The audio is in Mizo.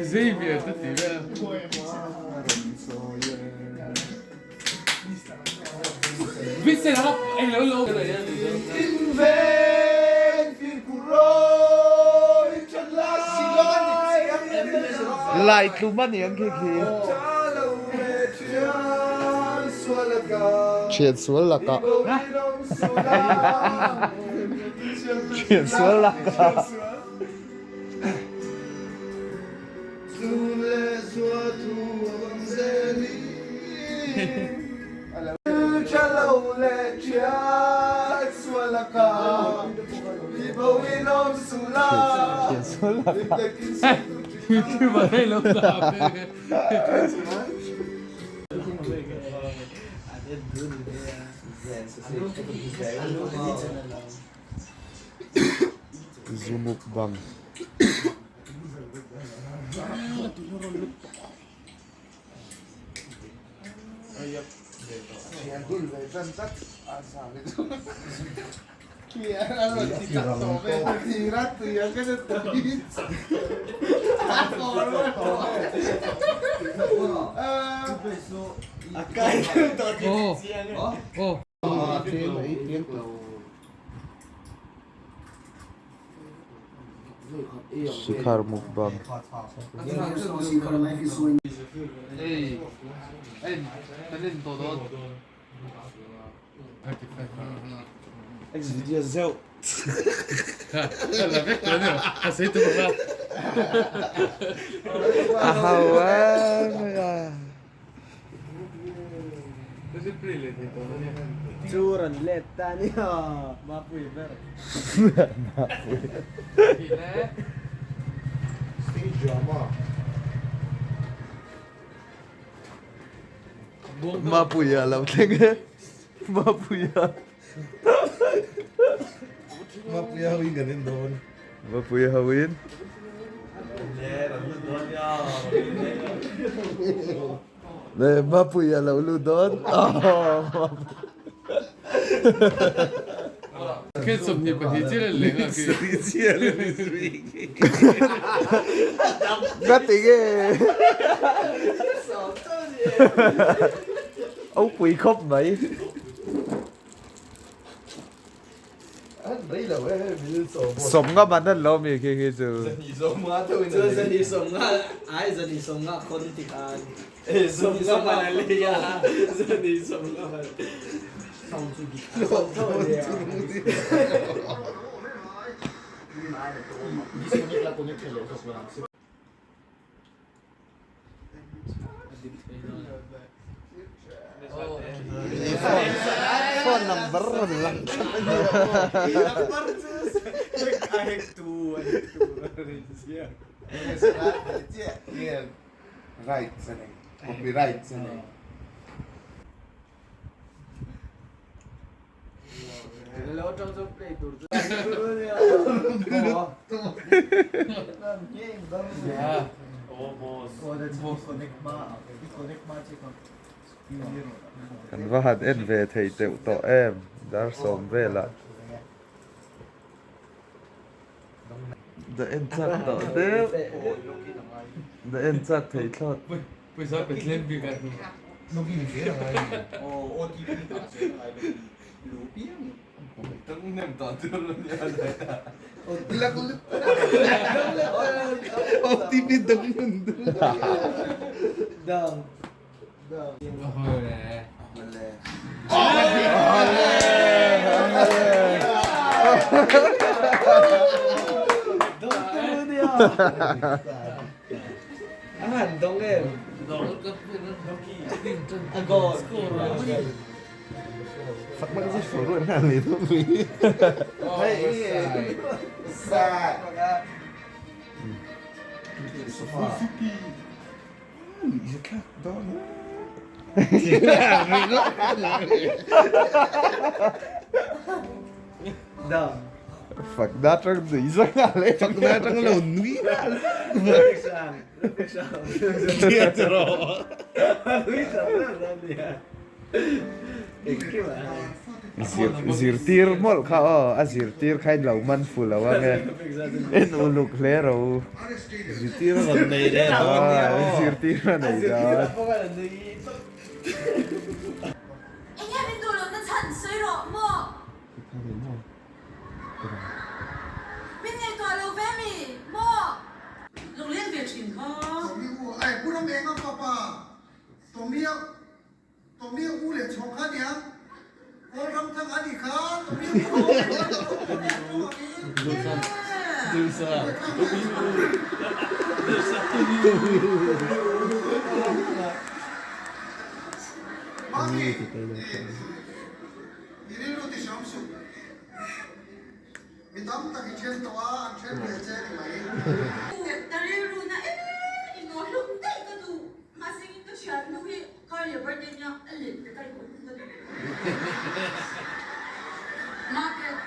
Xavier te ti vel. Vincent a eng lo lo. Lai tlum a ni ang khi khi. Thian sual lakah. Thian sual lakah. Zu mukbang. Shikhar mukbang. A ho a. Chu rawn let ta a nia Mapui ber. Mapuia lo thleng e. Mapuia. Mapuia hoin kan en dawn. Mapuia hoin. Le Mapuia lo lut dawn. Khen 22 chiah le leng a khi. Ka ti nge. Ropui khawp mai. Sawmnga man an lo mi khi khi chu. Phone number rawn lang thlap a ni. Rights a nei, copyrights a nei. Kan va han en ve thei teuh tawh em dar sawm velah. Da en chak tawh deuh. Da en chak thei thlawt. Pawisa pe tlem bik a hnu. OTP dang nun Dang. A han dawng em? A goal. Dang. Fakna atang nui za nghal e. Fakna atang lo nui nghal Nia chu rawh. Zirtir mawlh kha aw, a zirtir kha in lo man fu lo ang e. En uluk hle ro. Zirtir a rawn nei leh dawn nia aw. Zirtir a nei dawn. Enge min duh lohna chhan sawi rawh maw? Min ngaihtuah lo ve mi maw? Lo leng ve thin kha. Tommy u ai pu ram eng a fapa Tommy a Tommy a u leh chhawng kha nia Kawl ram thang a nih kha Tommy u Mami I rilru ti hram suh. Mi tam tak i then tawh a, an then ve che ni mai. Ka rilru na em i ngaw hlum daih ka duh. Mahse in ka thiannu hi kar leh birthday nia a let ve ka ri haw hlum ka duh.